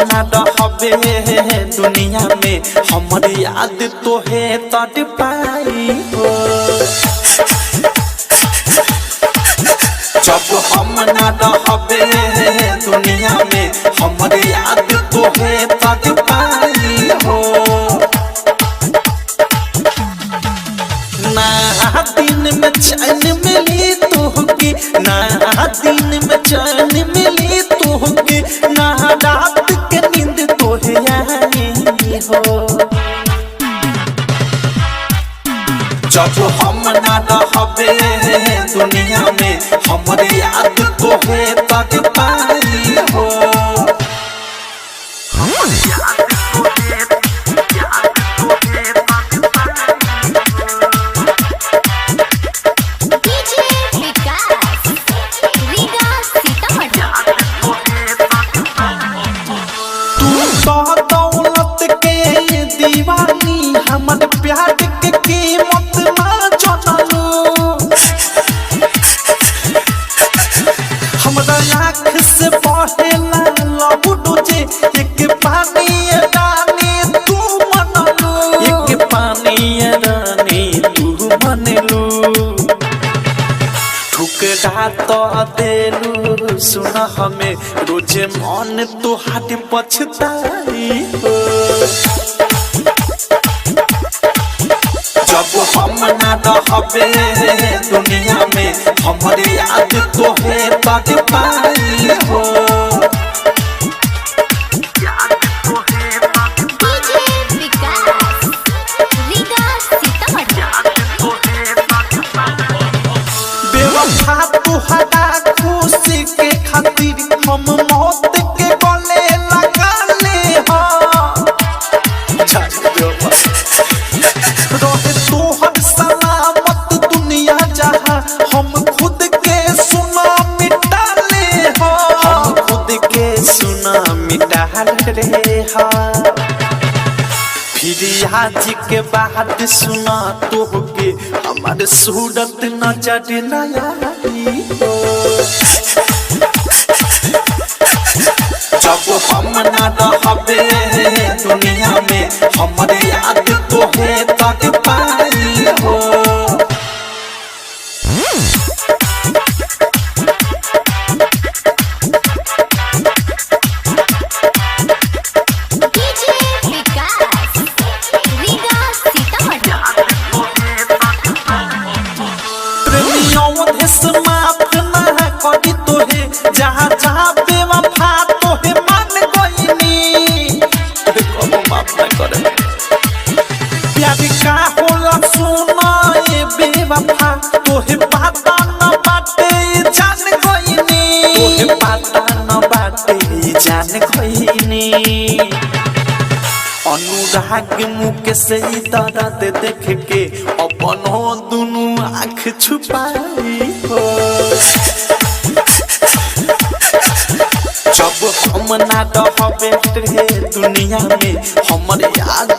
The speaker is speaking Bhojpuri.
ना रहबे दुनिया में हमर याद तोहे तड़ पाई हो। जब हम ना रहबे दुनिया में हमर याद तोहे तड़ पाई हो। ना दिन में चैन मिली तोहके, ना दिन में चैन मिली तोहके, ना रात के नींद तोहे आई हो। जब हम ना रहबे दुनिया में हमर याद तोहे तड़ पाई हो। डीजे विकास रीगा सीतामढ़ी। तू तो दौलत के दीवानी हमर प्यार के कीमत ना जानलू। हमरा आँख से बहेला लहू डोजे एक पानी रानी तू मनलू, एक पानी रानी तू मनलू। ठुकरा तो देलू सुन हमें रोजे मन तोहार पछताई हो। जब हम ना रहबे दुनिया में हमर याद तोहे तड़ पाई हो। डीजे विकास रीगा सीतामढ़ी। बेवफा तुहरा खुशी के खातिर हम मौत के गले लगा ले हाँ। रहे तोहर सलामत दुनिया जहाँ हम खुद के सुना मिटा ले हाँ। हम खुद के सुना मिटा ले हाँ। फिर आज के बाद सुना तोहके हमार सूरत नजर न आई हो। जब हम ना रहबे दुनिया में हमर याद तोहे तड़ पाई हो। डीजे विकास रीगा सीतामढ़ी। प्रेमियों देश माफ ना करी तोहे जहाँ जहाँ बेवफा तोहे मान गईनी। कबो माफ ना करे प्यार का होला सुना ए बेवफा तोहे पता न बाटे जान गईनी, तोहे पता न बाटे जान गईनी। अनुराग मुकेश ई दर्द देख के अपनो दुनू आँख छुपाई हो। जब हम ना रहबे रे दुनिया में हमर याद